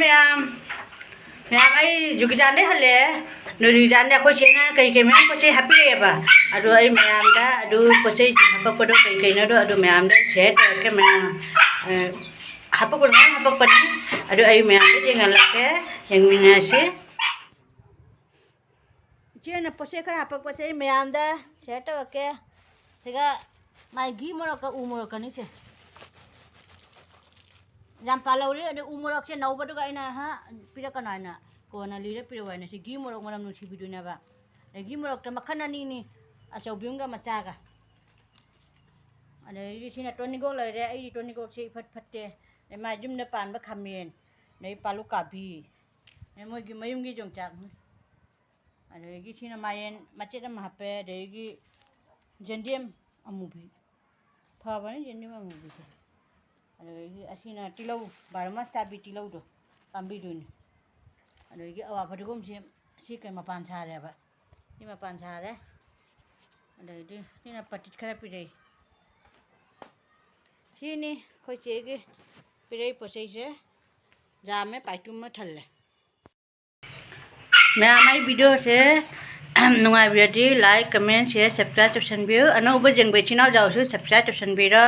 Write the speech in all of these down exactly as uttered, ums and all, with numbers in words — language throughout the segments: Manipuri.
ꯃꯌꯥꯝ, ꯃꯌꯥꯝ, ꯑꯩ ꯖꯨꯒꯤꯖꯥꯟꯗꯩ ꯍꯜꯂꯛꯑꯦ꯫ ꯑꯗꯨ ꯖꯨꯒꯤꯖꯥꯟꯗ ꯑꯩꯈꯣꯏ ꯆꯦꯅ ꯀꯩ ꯀꯩ ꯃꯌꯥꯝ ꯄꯣꯠ ꯆꯩ ꯍꯥꯞꯄꯤꯔꯛꯑꯦꯕ꯫ ꯑꯗꯣ ꯑꯩ ꯃꯌꯥꯝꯗ ꯑꯗꯨ ꯄꯣꯠ ꯆꯩ ꯍꯥꯄꯛꯄꯗꯣ ꯀꯩ ꯀꯩꯅꯣꯗꯣ ꯑꯗꯨ ꯃꯌꯥꯝꯗ share ꯇꯧꯔꯛꯀꯦ ꯃꯌꯥꯝ꯫ ꯑ, ꯍꯥꯄꯛꯄꯗꯣ ꯃꯌꯥꯝ ꯍꯥꯄꯛꯄꯅꯤ꯫ ꯑꯗꯨ ꯑꯩ ꯃꯌꯥꯝꯗ ꯌꯦꯡꯍꯜꯂꯛꯀꯦ, ꯌꯦꯡꯃꯤꯟꯅꯁꯤ꯫ ꯏꯆꯦꯅ ꯄꯣꯠ ꯆꯩ ꯈꯔ ꯍꯥꯄꯛꯄꯁꯦ ꯑꯩ ꯃꯌꯥꯝꯗ share ꯇꯧꯔꯛꯀꯦ꯫ ꯁꯤꯒ ꯃꯥꯏ ꯘꯤ ꯃꯣꯔꯣꯛꯀ ꯎ ꯃꯣꯔꯣꯛꯀꯅꯤꯁꯦ꯫ ꯌꯥꯝ ꯄꯥꯜꯍꯧꯔꯤ꯫ ꯑꯗꯩ ꯎ ꯃꯣꯔꯣꯛꯁꯦ ꯅꯧꯕꯗꯨꯒ ꯑꯩꯅ, "ꯍꯥ, ꯄꯤꯔꯛꯀꯅꯨ" ꯍꯥꯏꯅ, ꯀꯣꯟꯅ ꯂꯤꯔ ꯄꯤꯔꯛꯑꯣ ꯍꯥꯏꯅ꯫ ꯁꯤ ꯘꯤ ꯃꯣꯔꯣꯛ ꯃꯅꯝ ꯅꯨꯡꯁꯤꯕꯤꯗꯨꯅꯦꯕ꯫ ꯑꯗꯩ ꯘꯤ ꯃꯣꯔꯣꯛꯇ ꯃꯈꯜ ꯑꯅꯤꯅꯤ, ꯑꯆꯧꯕꯤ ꯑꯃꯒ ꯃꯆꯥꯒ꯫ ꯑꯗꯒꯤ ꯁꯤꯅ ꯇꯣꯅꯤꯒꯣꯛ ꯂꯩꯔꯦ꯫ ꯑꯩꯒꯤ ꯇꯣꯅꯤꯒꯣꯛꯁꯦ ꯏꯐꯠ ꯐꯠꯇꯦ꯫ ꯑꯗꯩ ꯃꯥ ꯌꯨꯝꯗ ꯄꯥꯟꯕ ꯈꯥꯃꯦꯟ, ꯑꯗꯩ ꯄꯥꯂꯨ ꯀꯥꯕꯤ, ꯑꯗꯩ ꯃꯣꯏꯒꯤ ꯃꯌꯨꯝꯒꯤ ꯌꯣꯡꯆꯥꯛꯅꯤ꯫ ꯑꯗꯒꯤ ꯁꯤꯅ ꯃꯥꯏꯔꯦꯟ ꯃꯆꯦꯠ ꯑꯃ ꯍꯥꯞꯄꯦ, ꯑꯗꯒꯤ ꯌꯦꯟꯗꯦꯝ ꯑꯃꯨꯕꯤ, ꯐꯕꯅꯤ ꯌꯦꯟꯗꯦꯝ ꯑꯃꯨꯕꯤꯁꯦ꯫ ꯑꯗꯒꯤ ꯑꯁꯤꯅ ꯇꯤꯜꯍꯧ, ꯕꯥꯔꯃꯥꯁ ꯆꯥꯕꯤ ꯇꯤꯜꯍꯧꯗꯣ, ꯄꯥꯝꯕꯤꯗꯨꯅꯤ꯫ ꯑꯗꯒꯤ ꯑꯋꯥ ꯐꯗꯤꯒꯣꯝꯁꯦ ꯁꯤ ꯀꯩ ꯃꯄꯥꯟ ꯁꯥꯔꯦꯕ, ꯁꯤ ꯃꯄꯥꯟ ꯁꯥꯔꯦ꯫ ꯑꯗꯒꯤꯗꯤ ꯁꯤꯅ ꯄꯇꯤꯠ ꯈꯔ ꯄꯤꯔꯛꯏ꯫ ꯁꯤꯅꯤ ꯑꯩꯈꯣꯏ ꯆꯦꯒꯤ ꯄꯤꯔꯛꯏ ꯄꯣꯠ ꯆꯩꯁꯦ꯫ ꯌꯥꯝꯃꯦ, ꯄꯥꯏꯇꯨꯝ ꯑꯃ ꯊꯜꯂꯦ꯫ ꯃꯌꯥꯝ, ꯑꯩ videoꯁꯦ ꯅꯨꯡꯉꯥꯏꯕꯤꯔꯗꯤ like, comment, share, subscribe ꯇꯧꯁꯟꯕꯤꯌꯨ꯫ ꯑꯅꯧꯕ ꯌꯦꯡꯕ ꯏꯆꯤꯟ ꯏꯅꯥꯎ ꯌꯥꯎꯁꯨ subscribe ꯇꯧꯁꯟꯕꯤꯔꯣ꯫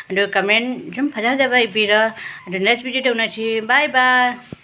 ꯑꯗꯨꯒ comment ꯁꯨꯝ ꯐꯖ ꯐꯖꯕ ꯏꯕꯤꯔꯣ꯫ ꯑꯗꯨ next videoꯗ ꯎꯅꯁꯤ꯫ Bye bye꯫